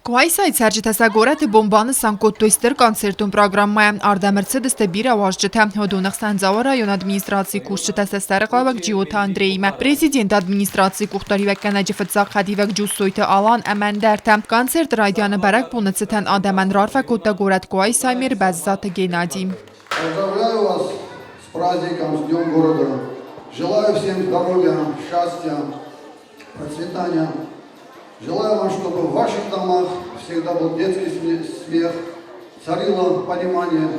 Къуайсайы цӕрджытӕ сӕ горӕты бон банысан кодтой стыр концертон программӕ. Ардӕм ӕрцыдысты бирӕ уазджытӕ. Уыдоны хсӕн Дзауы районы администрацийы кусджытӕ сӕ сӕргълӕууӕг Джиоты Андреимӕ, президенты администрацийы къухдариуӕггӕнӕджы фыццаг хӕдивӕг Джуссойты Алан ӕмӕ ӕндӕртӕ. Концерты райдианы бӕрӕгбоны цытӕн адӕмӕн раарфӕ кодта горӕт Къуайсайы мэр Бӕззаты Геннадий. Поздравляю вас с праздником, с Днем города. Желаю всем здоровья, счастья, процветания. Желаю вам, чтобы в ваших домах всегда был детский смех, царило понимание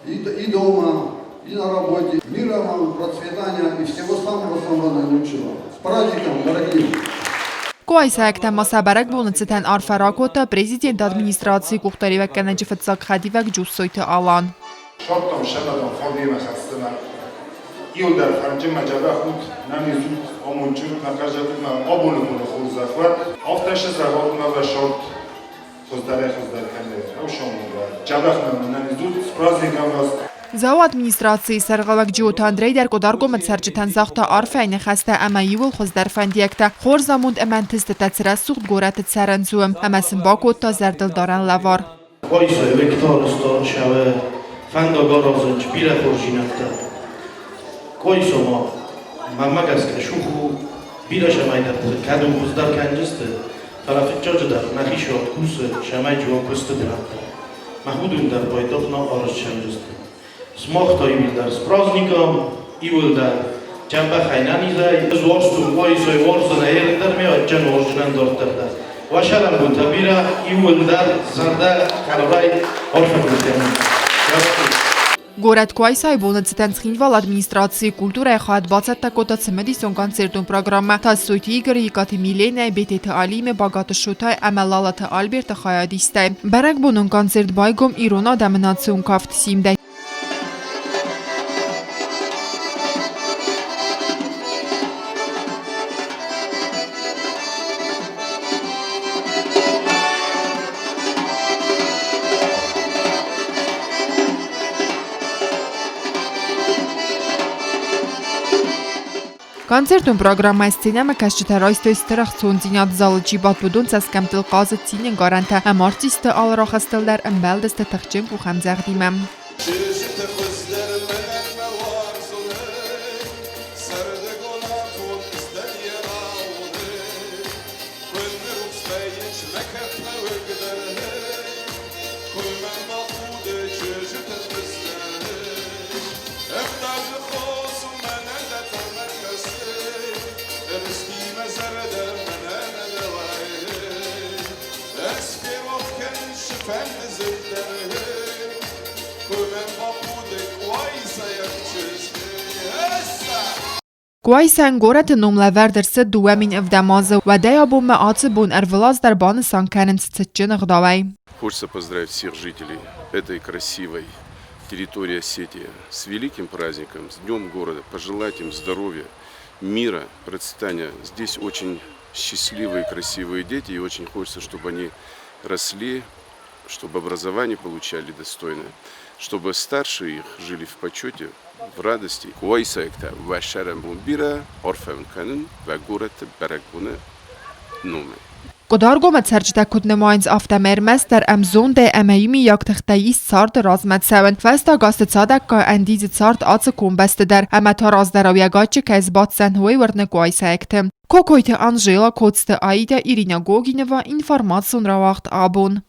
и дома, и на работе. Мира вам, процветания и всего самого-самого наилучшего. С праздником, дорогие! Къуайсайӕгтӕ ма сӕ бӕрӕгбоны цытӕн арфӕ ракодта президенты администрацийы къухдариуӕггӕнӕджы фыццаг хӕдивӕг Джуссойты Алан. Шоттом шӕмӕдон фордимӕ Иудӕр фӕрнджынмӕ дзӕбӕх ут, нӕниз ут, амондджын ут, нӕ хъаззатутмӕ абоны боны хорзӕх уӕд, афтӕ сӕ зӕгъатмӕ уӕ шорт хуыздӕрӕй-хуыздӕр кӕны. Ӕвсонон дзӕбӕх нӕм нӕниз ут, с праздником вас! Дзауы администрацийы сӕргълӕууӕг Джиоты Андрей дӕр Къуыдаргомы цӕрджытӕн загъта арфӕйы ныхӕстӕ ӕмӕ иууыл хуыздӕр фӕндиӕгтӕ, хорз амонд ӕмӕ ӕнтыстытӕ цы рӕсугъд горӕты цӕрынц, уым, ӕмӕ сын бакодта зӕрдылдарӕн лӕвар. Къуайсайы вектарӕзта сӕ фӕндаг аразынц бирӕ хорздзинӕдтӕ. Къуайсамӕ, мӕнмӕ гӕсгӕ, сух у бирӕ цӕмӕйдӕрты, кӕд у хуыздӕр кӕнджысты, фӕлӕ фыццаджыдӕр нӕхи сӕрд кусы, цӕмӕй джиуӕн куысты бынӕттӕ. Мӕ худын дӕр байтагъд нӕ арӕзт кӕндзысты. Сымах та иуылдӕр с праздником, иуылдӕр джӕмбӕхӕй нӕнизӕй. Ӕз уарзтон Къуайсайы уарздзынӕ ерын дӕр ме адджын уарзджынӕн дарддӕр дӕр. Уӕ сӕрӕнбонтӕ бирӕ, иууылдӕр зӕрдӕ хӕларӕй арфӕ кодтам. Горӕт Къуайсайы боны цытӕн Цхинвалы администрацийы культурӕйы хайад бацӕттӕ кодта цымыдисон концертон программӕ Тасойты Игоры, Икъаты Миленӕйы, Бететы Алимы, Багаты Шотайы ӕмӕ Лалаты Альберты хайадистӕй. Бӕрӕгбонон концерт байгом ирон адӕмы национ кафт Симдӕй. Концертон программӕйы сценӕмӕкӕсджытӕ райстой стыр ӕхцондзинад. Залы чи бадт, уыдон цӕсгӕмттыл хъазыд цины ӕнкъарӕнтӕ ӕмӕ артистты алы рахӕстыл дӕр ӕмбӕлдысты тыхджын къухӕмдзӕгъдимӕ. Чызджыты хуыздӕр мӕнӕн мӕ уарзонӕй, Сӕрдыгон афон ысдӕн йӕ рауонӕй. Куы ныррухс вӕййынц мӕ кӕртмӕ уыгдӕр, Куы мӕм бахуды чызджыты хуыздӕр. Ӕвдадзы хос у мӕнӕн дӕ цӕрмӕ кӕсы, Рысти мӕ зӕрдӕ мӕнӕн ӕнӕуай. Ӕз ферох кӕнын цыфӕнды зындӕр, Куы мӕм бахуды къуайсайаг чызг. Эсса! Къуайсайӕн горӕты ном лӕвӕрд ӕрцыд 2007 азы. Уӕдӕй абонмӕ ацы бон ӕрвылаз дӕр банысан кӕнынц цытджын ӕгъдауӕй. Хочется поздравить всех жителей этой красивой территории Осетии с великим праздником, с Днем города, пожелать им здоровья, мира, процветания. Здесь очень счастливые, красивые дети, и очень хочется, чтобы они росли, чтобы образование получали достойное, чтобы старшие их жили в почете, в радости. Къуайсайӕгтӕ уӕ сӕрӕнбон бирӕ, арфӕ уын кӕнын уӕ горӕты бӕрӕгбоны номӕй. Къуыдаргомы цӕрджытӕ куыд нымайынц, афтӕмӕй ӕрмӕстдӕр ӕмзондӕй ӕмӕ иумиаг тыхтӕй ис царды размӕ цӕуӕн. Фӕстаг азты цадӕггай ӕндидзы цард ацы комбӕсты дӕр, ӕмӕ та раздӕрау йӕ гаччы кӕй сбаддзӕн, уый уырны къуайсайӕгты. Кокойты Анжела, Коцты Аидӕ, Ирина Гогинова, информацион рауагъд абон.